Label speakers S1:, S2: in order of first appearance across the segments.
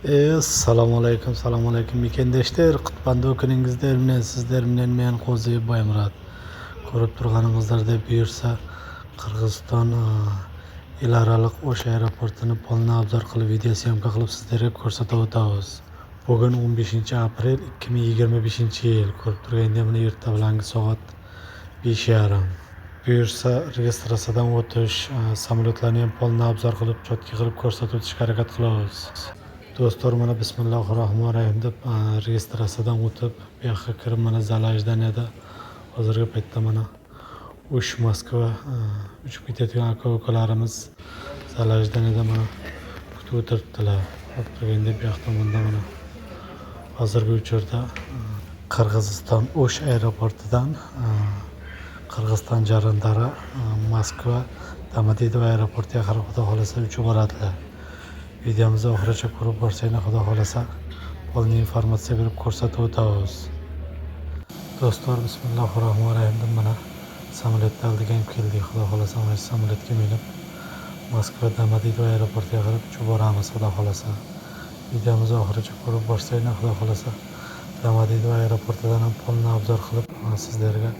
S1: Assalomu alaykum, assalomu alaykum, mekendeshlar. Qutbandoo kuningizlar bilan sizlar bilan men, Qo'ziyev Boymurod. Ko'rib turganingizlardek, buyursa, Qirg'iziston el oraliq O'sh aeroportini полный обзор qilib, видеосъёмка qilib sizlarga ko'rsatib o'tamiz. Bugun 15 aprel 2025 yil. Ko'rib turgandek, mana erta bilangi soat 5:30. Buyursa, registratsiyadan o'tish, samolyotlarni ham полный обзор qilib, чётко qilib ko'rsatib o'tishga harakat qilamiz. Do'stlar, mana bismillohi rohmanir rohim deb registratsiyadan o'tib, bu yoqqa kirib, mana зал ожидания da hozirgi paytda mana O'sh, Moskva uchib ketayotgan aka ukalarimiz зал ожидания da mana kutib o'tiribdilar. Ko'rib turgandek, bu yoq tomonda mana hozirgi uchurda Qirg'iziston O'sh aeroportidan Qirg'iziston Jarandara, Moskva Domodedovo aeroportiga qarab, xudo xohlasa, uchib boradilar. Videomizni oxirigacha ko'rib borsanglar, xudo xohlasa, полный informatsiya berib ko'rsatib o'tamiz. Do'stlar, bismillohi rohmanir rohim deb mana samolyotni oldiga ham keldik. Xudo xohlasa, mana shu samolyotga minib, Moskva Domodedovo aeroportiga qarab uchib boramiz, xudo xohlasa. Videomizni oxirigacha ko'rib borsanglar, xudo xohlasa, Domodedovo aeroportidan ham полный обзор qilib, sizlarga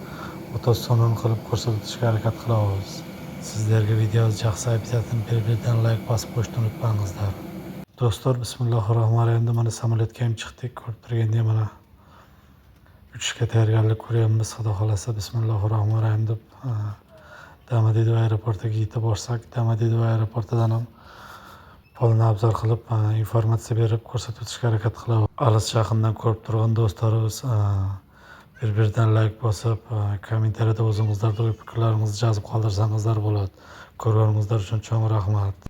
S1: o'ta sonun qilib ko'rsatib o'tishga harakat qilamiz. Sizlarga videomiz yoqsa, обязательно bir birdan layk bosib qo'yishni unutmangizlar. Do'stlar, bismillohi rohmanir rohim deb mana samolyotga ham chiqdik. Ko'rib turgandek, mana uchishga tayyorgarlik ko'ryapmiz. Xudo xohlasa, bismillohi rohmanir rohim deb Domodedovo aeroportiga yetib borsak, Domodedovo aeroportidan ham полный обзор qilib, informatsiya berib ko'rsatib o'tishga harakat qilamiz. Olis yaqindan ko'rib turgan do'stlarimiz bir birdan layk bosib, kommentariyada o'zingizlarni o'y fikrlaringizni yozib qoldirsangizlar bo'ladi. Ko'rganingizlar uchun cho'ng rahmat.